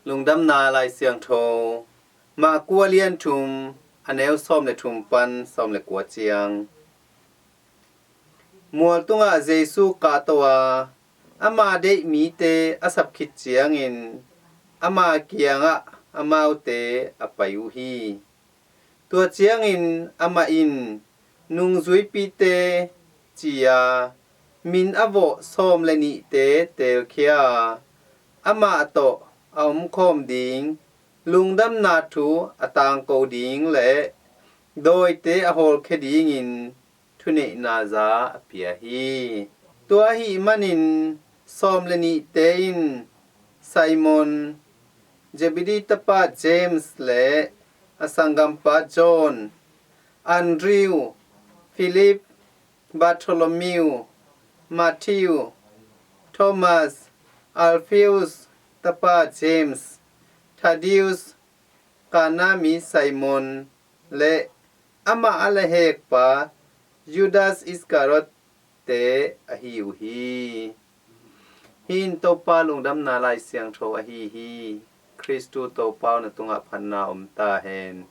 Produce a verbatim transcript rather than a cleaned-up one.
Lungdamna Lai Siangtho, Marku a lian thum, a neu sawm le thum pan sawm le kua ciang. Mual tungah Jesu kahto a, ama deih mite a sap khit ciangin ama kiangah amaute a pai uh hi. Tua ciangin amah in nungzuipite ci-a min a vawh sawm le nihte teelkhia a, amah tawh a omkhawm ding, lungdamna thu a tangko ding le dawite a hawlkhia dingin thuneihna za a pia hi. Tua ahih manin sawm le nihte in Simon, Zebedee tapa James le a sanggampa John, Andrew, Philip, Bartholomew, Matthew, Thomas, Alphaeus tapa James, Thaddeus, Kana mi Simon, le amah a lehhekpa Judas Iscariot te ahi uh hi. Hih in Topa lungdamna Lai Siangtho ahi hi. Khristu Topa aw, na tungah phatna om ta hen.